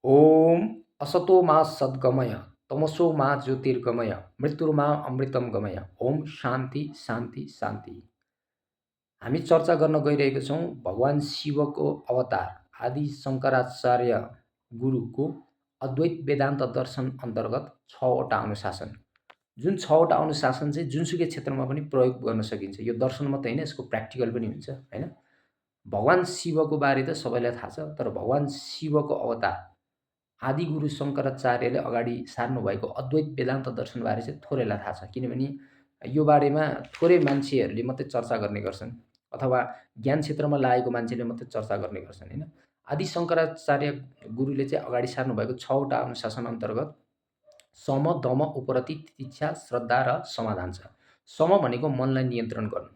ओम असतो मा सद्गमय तमसो मा ज्योतिर्गमय मृत्युर्मा अमृतम गमय। ओम शान्ति शान्ति शान्ति। हामी चर्चा गर्न गइरहेको छौँ भगवान शिवको अवतार आदि शङ्कराचार्य गुरुको अद्वैत वेदान्त दर्शन अन्तर्गत 6वटा अनुशासन। जुन 6वटा अनुशासन चाहिँ जुनसुकै क्षेत्रमा पनि प्रयोग गर्न सकिन्छ। यो दर्शन मात्रै होइन, यसको प्र्याक्टिकल पनि हुन्छ, हैन? भगवान शिवको बारे त सबैलाई थाहा छ, तर भगवान शिवको अवतार आदिगुरु शङ्कराचार्यले अगाडि सार्नुभएको अद्वैत वेदान्त दर्शनबारे चाहिँ थोरैलाई थाहा छ। किनभने यो बारेमा थोरै मान्छेहरूले मात्रै चर्चा गर्ने गर्छन् अथवा ज्ञान क्षेत्रमा लागेको मान्छेले मात्रै चर्चा गर्ने गर्छन्, हैन? आदि शङ्कराचार्य गुरुले चाहिँ अगाडि सार्नुभएको 6वटा अनुशासन अन्तर्गत सम, दम, उपरति, तितिक्षा, श्रद्धा र समाधान छ। सम भनेको मनलाई नियन्त्रण गर्नु।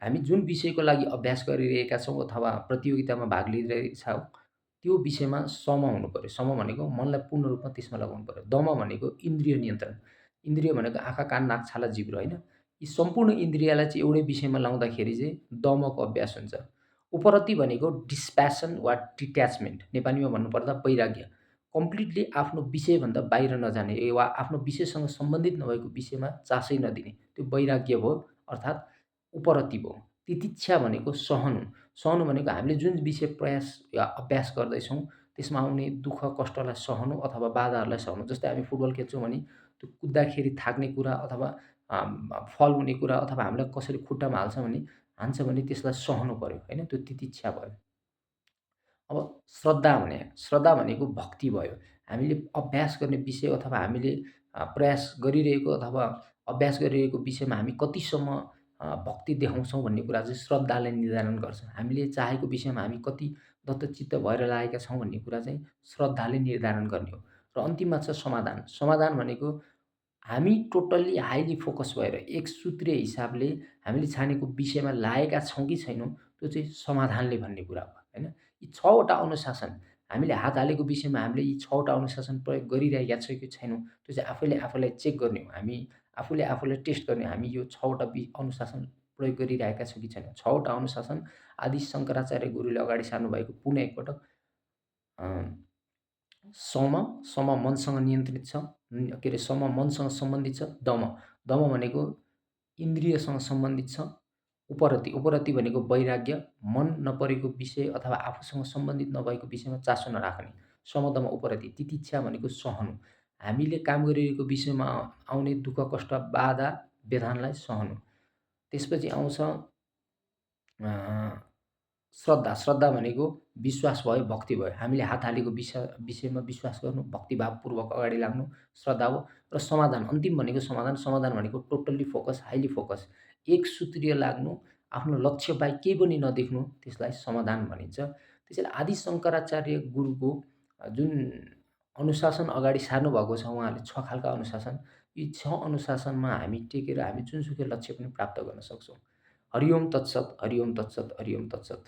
हामी जुन विषयको लागि अभ्यास गरिरहेका छौँ अथवा प्रतियोगितामा भाग लिइरहेछौँ, त्यो विषयमा सम हुनुपर्यो। सम भनेको मनलाई पूर्ण रूपमा त्यसमा लगाउनु पर्यो। दम भनेको इन्द्रिय नियन्त्रण। इन्द्रिय भनेको आँखा, कान, नाक, छाला, जिब्रो, होइन? यी सम्पूर्ण इन्द्रियलाई चाहिँ एउटै विषयमा लाउँदाखेरि चाहिँ दमको अभ्यास हुन्छ। उपरति भनेको डिस्प्यासन वा डिट्याचमेन्ट, नेपालीमा भन्नुपर्दा वैराग्य। कम्प्लिटली आफ्नो विषयभन्दा बाहिर नजाने वा आफ्नो विषयसँग सम्बन्धित नभएको विषयमा चासै नदिने, त्यो वैराग्य भयो, अर्थात् उपरति भयो। तितिक्षा भनेको सहनु। सहनु भनेको हामीले जुन विषय प्रयास या अभ्यास गर्दैछौँ, त्यसमा आउने दुःख कष्टलाई सहनु अथवा बाधाहरूलाई सहनु। जस्तै हामी फुटबल खेल्छौँ भने त्यो कुद्दाखेरि थाक्ने कुरा अथवा फल हुने कुरा अथवा हामीलाई कसैले खुट्टामा हान्छ भने त्यसलाई सहनु पर्यो, होइन? त्यो तितिक्षा भयो। अब श्रद्धा भनेको भक्ति भयो। हामीले अभ्यास गर्ने विषय अथवा हामीले प्रयास गरिरहेको अथवा अभ्यास गरिरहेको विषयमा हामी कतिसम्म भक्ति देखाउँछौँ भन्ने कुरा चाहिँ श्रद्धाले निर्धारण गर्छ। हामीले चाहेको विषयमा हामी कति दत्तचित्त भएर लागेका छौँ भन्ने कुरा चाहिँ श्रद्धाले निर्धारण गर्ने हो। र अन्तिममा छ समाधान। समाधान भनेको हामी टोटल्ली हाइली फोकस भएर एक सूत्रीय हिसाबले हामीले छानेको विषयमा लागेका छौँ कि छैनौँ, त्यो चाहिँ समाधानले भन्ने कुरा हो, होइन? यी 6वटा अनुशासन हामीले हात हालेको विषयमा हामीले यी 6वटा अनुशासन प्रयोग गरिरहेका छौँ कि छैनौँ, त्यो चाहिँ आफैले आफूलाई चेक गर्ने हो। हामी आफूले आफूलाई टेस्ट गर्ने हो, हामी यो 6वटा अनुशासन प्रयोग गरिरहेका छौँ कि छैनौँ। 6वटा अनुशासन आदि शङ्कराचार्य गुरुले अगाडि सार्नुभएको पुनः एकपटक अ सम, सम मनसँग नियन्त्रित छ। के अरे सम मनसँग सम्बन्धित छ। दम, दम भनेको इन्द्रियसँग सम्बन्धित छ। उपरति, उपरति भनेको वैराग्य, मन नपरेको विषय अथवा आफूसँग सम्बन्धित नभएको विषयमा चासो नराख्ने। सम, दम, उपरति। तितिक्षा भनेको सहनु। हामीले काम गरिरहेको विषयमा आउने दुःख, कष्ट, बाधा, व्यथानलाई सहनु। त्यसपछि आउँछ श्रद्धा। श्रद्धा भनेको विश्वास भयो, भक्ति भयो। हामीले हात हालेको विषयमा विश्वास गर्नु, भक्तिभावपूर्वक अगाडि लाग्नु, श्रद्धा हो। र समाधान, अन्तिम भनेको समाधान। समाधान भनेको टोटल्ली फोकस, हाइली फोकस। एक सूत्रीय लाग्नु, आफ्नो लक्ष्य बाहेक केही पनि नदेख्नु, त्यसलाई समाधान भनिन्छ। त्यसैले आदि शङ्कराचार्य गुरुको जुन अनुशासन अगाडि सार्नुभएको छ उहाँले 6 खालका अनुशासन, यी 6 अनुशासनमा हामी टेकेर हामी जुनसुकै लक्ष्य पनि प्राप्त गर्न सक्छौँ। हरि ओम तत्सत, हरि ओम तत्सत, हरि ओम तत्सत।